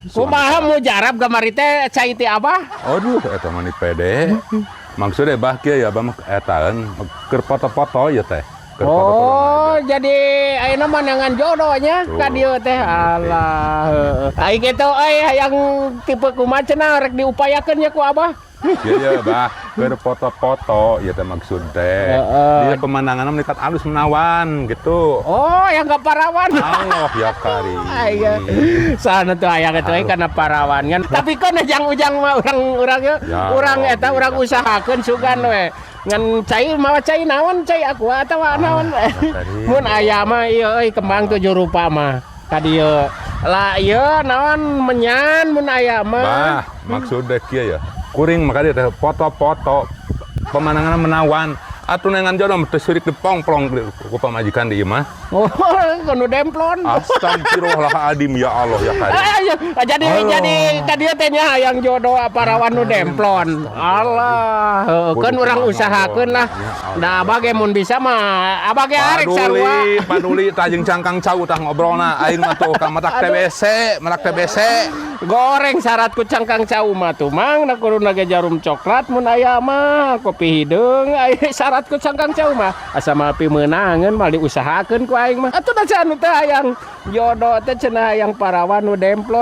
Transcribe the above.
Kumaha mujarab kamari teh cai ti Abah? Aduh, eta mah ni pede. Maksudnya bah kieu ya, Abah mah etaeun keur foto-foto ya teh. Keur foto-foto. Oh, jadi ayeuna mah neangan jodohnya Tuh. Ka dieu teh. Alah, heueuh. Ai kitu euy, hayang tipe kumaha cenah rek diupayakeun nya ku Abah? Iya ya, Bah, keur foto-foto ya teh maksud teh. Heeh. Dia pemandanganna menikat alus menawan gitu. Oh, yang gak parawan. Allah ya karim. Aya. Sana tuh aya kitu euy kana parawan kan. Tapi kan ujang-ujang mah urang-urang ya, Ya, urang eta Allah, urang iya. usahakeun sugan we. Ngan cai mawa cai naon, cai Aqua atawa naon. Ya karim. Mun aya mah ieu euy, kembang tujuh rupa mah. Ka dieu. Lah ieu naon, menyan mun aya mah. Bah, maksudnya kieu ya. Kuring maka dia teh foto-foto pemandangan menawan. Atuh neangan jodoh teh sirik dipongplong ku pamajikan di imah. Oh, kudu demplon. Astagfirullahaladzim, ya Allah ya karim. Ah, iya. Jadi Aduh. Jadi ka dieu teh nya hayang jodoh parawan nu demplon. Allah, heueuh, keun Kudu urang kumaha, usahakeun lah. Ya Allah. Nah, abah ge mun bisa mah abah ge arek sarua. Paduli, paduli tajeng cangkang cau tah ngobrolna aing mah tuh ka matak TBC, matak TBC. Goreng syarat ku cangkang cau mah tuh, Mang, na kuduna ge jarum coklat mun aya mah, kopi hideung aya syarat ku cangkang cau mah. Asa mah pimeunangeun mah diusahakeun ku aing mah. Atuh da anu teh hayang jodoh teh cenah hayang parawan nu demplon.